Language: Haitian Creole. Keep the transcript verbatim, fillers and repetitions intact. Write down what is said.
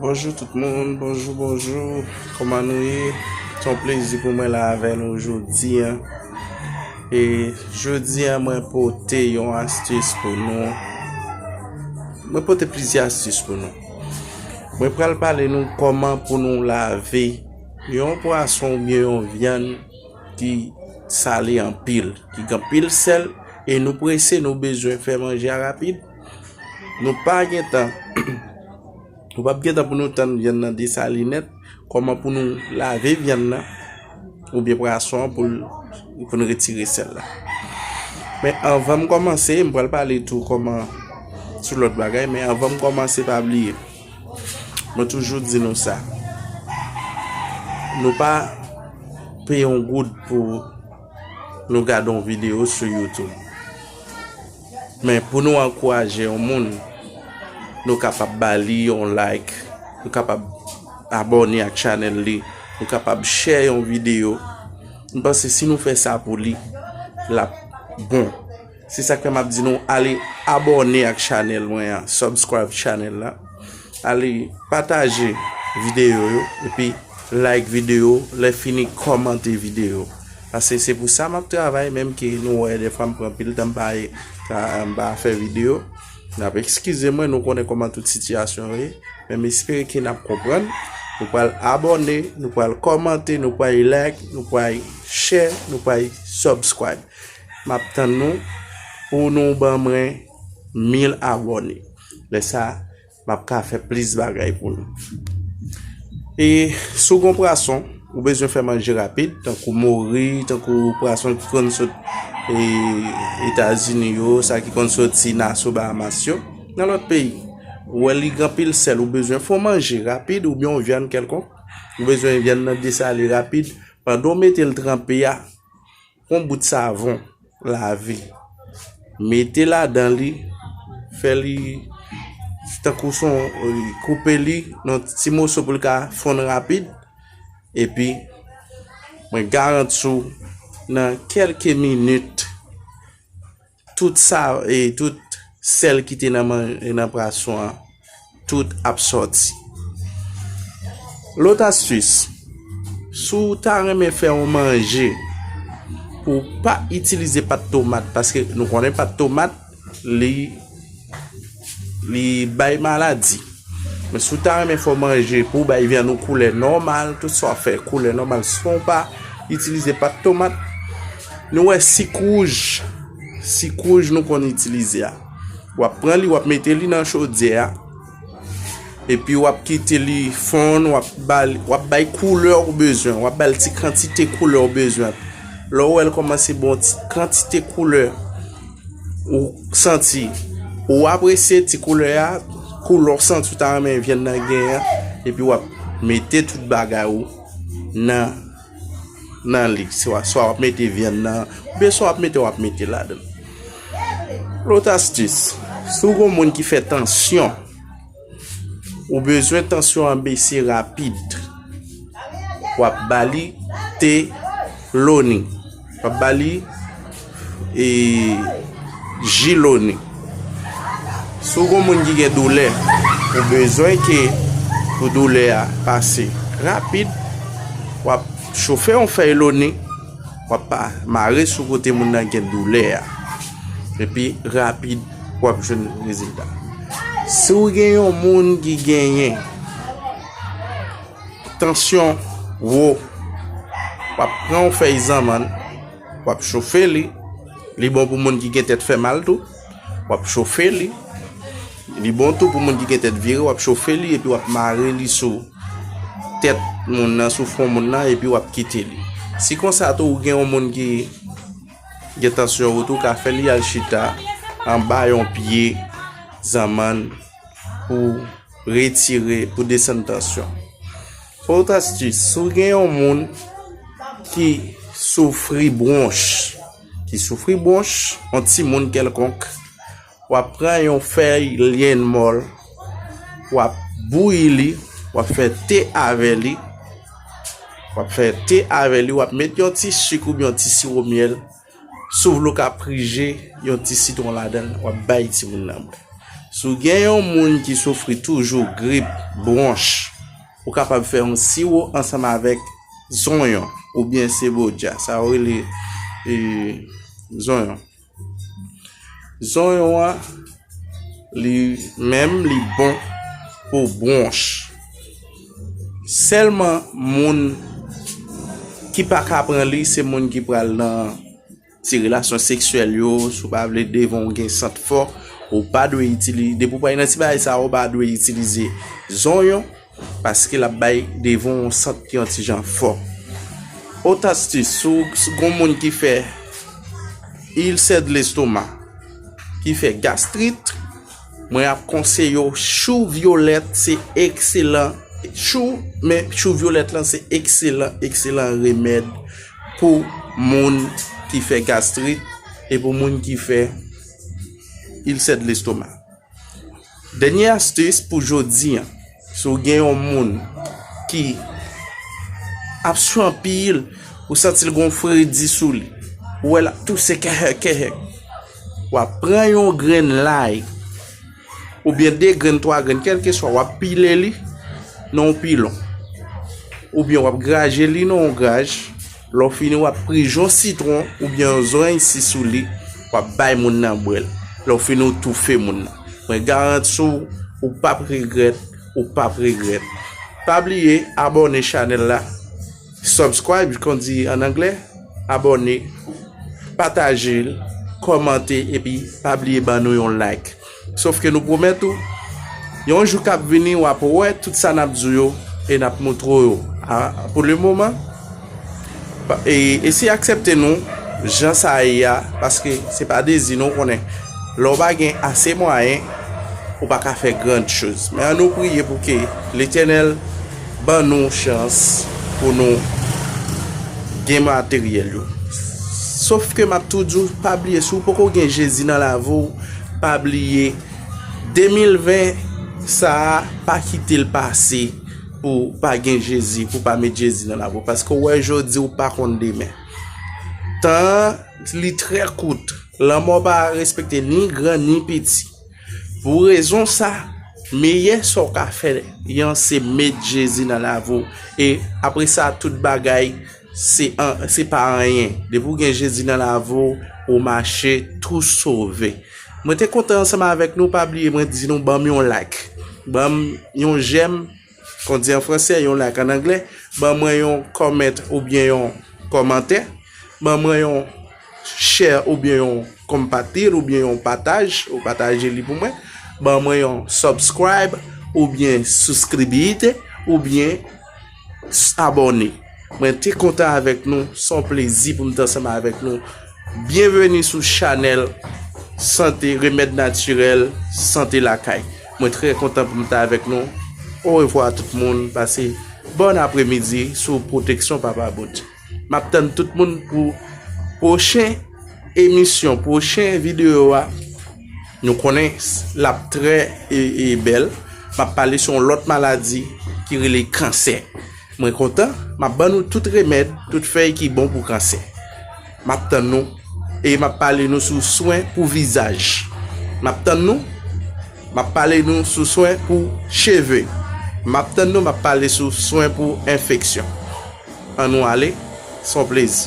Bonjou tout moun, bonjou, bonjou. Kòman nou ye? Se yon plezi pou mwen la avè nou jodi a. E jodi a, mwen pote yon astis pou nou. Mwen pote plizyè astis pou nou. Mwen pral pale nou kòman pou nou lave yon pwason oubyen yon vyann ki sale anpil, ki gen anpil sèl, e nou prese, nou bezwen fè manje a rapid. Nou pa gen tan, nou p ap gen tan pou nou tann vyann nan desale nèt, kòman pou nou lave vyann nan, oubyen pwason an pou l, pou n retire sèl la. Men anvan m kòmanse, m pral pale tou kòman sou lòt bagay, men anvan m kòmanse, pa bliye, mwen toujou di nou sa. Nou pa peye yon goud pou nou gade yon videyo sou YouTube. Men pou nou ankouraje yon moun, nou kapab ba li yon like, nou kapab abòne ak chanèl li, nou kapab share yon videyo. M panse si nou fè sa pou li, l ap bon. Se sa k fè m ap di nou, ale abòne ak chanèl mwen an, subscribe chanèl la. Ale pataje videyo yo, epi like videyo, lè fini kòmante videyo. Paske se pou sa m ap travay, menm ke nou wè dèfwa m pran pil tan m pa, m pa fè videyo. N ap eskize mwen, nou konnen kòman tout sitiyasyon yo ye. Men m espere ke n ap konprann. Nou pral abòne, nou pral kòmante, nou pral like, nou pral share, nou pral subscribe. M ap tann nou pou nou ban mwen mil abòne. Lè sa, m ap ka fè plis bagay pou nou. E si w gen pwason, ou bezwen fè manje rapid, tankou mori, tankou pwason ki konn sot, e, Etazini yo, sa ki konn soti Nassau, Bahamas yo, nan lòt peyi. Ou wè li gen anpil sèl, ou bezwen fè yon manje rapid oubyen yon vyann kèlkonk, ou bezwen vyann nan desale rapid, pandan w mete l tranpe a, pran yon bout savon, lave. Mete ladan li, fè li tankou son, koupe li nan ti moso pou l ka fonn rapid. Epi, mwen garanti w, nan kèlke minit, tout sa, e tout sèl ki te nan man-, nan pwason an, tout ap sòti. Lòt astis, si w ta renmen fè yon manje pou w pa itilize pat tomat, paske nou konnen pat tomat, li, li bay maladi. Men si w ta renmen fè w manje pou w bay vyann ou koulè nòmal, tout sa w ap fè koulè nòmal, san w pa itilize pat tomat, nou wè sik wouj, sik wouj nou konn itilize a. W ap pran li, w ap mete li nan chodyè a. Epi w ap kite li fonn, w ap ba li, w ap bay koulè ou bezwen, w ap ba l ti kantite koulè ou bezwen. Lè w wè l kòmanse ba w ti kantite koulè ou santi, ou apresye ti koulè a, koulè w santi w ta renmen vyann nan genyen an, epi w ap mete tout bagay ou nan, nan li. Swa, swa w ap mete vyann nan, oubyen swa w ap mete, w ap mete ladan l. Lòt astis, si w gen yon moun ki fè tansyon, ou bezwen tansyon an bese rapid, w ap ba li te loni. W ap ba li, e, ji loni. Si w gen yon moun ki gen doulè, ou bezwen ke pou doulè a pase rapid, w ap chofe yon fèy loni, w ap pa mare sou kote moun nan gen doulè a. Epi rapid, w ap jwenn rezilta. Si w gen yon moun ki genyen tansyon wo, w ap pran yon fèy zanmann, w ap chofe li. Li bon pou moun ki gen tèt fè mal tou. W ap chofe li. Li bon tou pou moun ki gen tèt vire, w ap chofe li epi w ap mare li sou tèt moun nan, sou fwon moun nan, epi w ap kite li. Si konsa tou, ou gen yon moun ki gen tansyon wo tou, ou ka fè li al chita anba yon pye zanmann pou retire, pou desann tansyon. Lòt astis, si w gen yon moun ki soufri bwonch, ki soufri bwonch, yon timoun kèlkonk, w ap pran yon fèy lyenn mòl, w ap bouyi li, w ap fè te avè li, w ap fè te avè li, w ap met yon ti sik oubyen yon ti siwo myèl, si w vle w ka prije yon ti sitwon ladan l, w ap bay timoun nan bwè. Si w gen yon moun ki soufri toujou grip, bwonch, ou kapab fè yon siwo ansanm avèk zonyon oubyen sebodja. Sa yo rele e, zonyon. Zonyon an, li menm, li bon pou bwonch. Sèlman moun ki pa ka pran li, se moun ki pral nan ti relasyon seksyèl yo. Si w pa vle devan w gen sant fò, ou pa dwe itilize, depi w pral nan ti bagay sa yo, ou pa dwe itilize zonyon, paske l ap bay devan w yon sant ki yon ti jan fò. Otastis, si w, si w gen yon moun ki fè ilsè de lestoma, ki fè gastrit, mwen ap konseye w chou vyolèt, se ekselan. Chou, men chou vyolèt lan se ekselan, ekselan remèd pou moun ki fè gastrit e pou moun ki fè ilsè de lestoma. Dènye astis pou jodi an, si w gen yon moun ki ap sou anpil, ou santi l gon fredi sou li, ou wè l ap touse kèhè kèhè, w ap pran yon grenn lay, oubyen de grenn, twa grenn, kèlkeswa, w ap pile li nan yon pilon, oubyen w ap graje li nan yon graj. Lè w fini, w ap prije yon sitwon oubyen yon zòrèy si sou li, w ap bay moun nan bwè l. Lè w fini, w toufe moun nan. Mwen garanti w, ou p ap regrèt, ou p ap regrèt. Pa bliye abòne chanèl la, subscribe, kon di an anglè, abòne, pataje l, kòmante, epi pa bliye ban nou yon like. Sòf ke nou pwomèt ou, yon jou k ap vini, w ap wè tout sa n ap di w yo e n ap montre w yo. A, pou le moman, pa- e, eseye aksepte nou jan sa ye a, paske se pa dezi nou konnen. Lè w pa gen ase mwayen, ou pa ka fè gran choz. Men ann nou priye pou ke Letènèl ban nou chans pou nou gen materyèl yo. Sòf ke m ap tou di w, pa bliye, si w poko gen Jezi nan lavi w, pa bliye, de mil ven sa a, pa kite l pase pou w pa gen Jezi, pou w pa met Jezi nan lavi w. Paske w wè jodi, w pa konn demen. Tan an, li trè kout. Lanmò pa respekte ni gran ni piti. Pou rezon sa, meyè sa w ka fè an se met Jezi nan lavi w. E apre sa, tout bagay se an, se pa anyen. Depi w gen Jezi nan lavi w, ou mache tou sove. Mwen te kontan ansanm avèk nou, pa bliye mwen di nou ban m yon like, ban m yon j'aime, kon di an fransè, yon like an anglè, ban mwen yon comment oubyen yon kòmantè, ban mwen yon share oubyen yon compartir oubyen yon pataj, ou pataje li pou mwen, ban mwen yon subscribe oubyen suscribite oubyen s- abòne. Mwen te kontan avèk nou, se yon plezi pou m te ansanm avèk nou. Byenveni sou chanèl Sante, Remèd Natirèl, Sante Lakay. Mwen trè kontan pou m te avèk nou. Orevwa tout moun, pase bòn apremidi sou pwoteksyon Papa Bondye. M ap tann tout moun pou pwochen emisyon, pwochen videyo a. Nou konnen s- l ap trè e, e bèl. M ap pale sou yon lòt maladi ki rele kansè. Mwen kontan, m ap ban nou tout remèd, tout fèy ki bon pou kansè. M ap tann nou e m ap pale nou sou swen pou vizaj. M ap tann nou, m ap pale nou sou swen pou cheve. M ap tann nou, m ap pale sou swen pou enfeksyon. Ann nou ale, se yon plezi.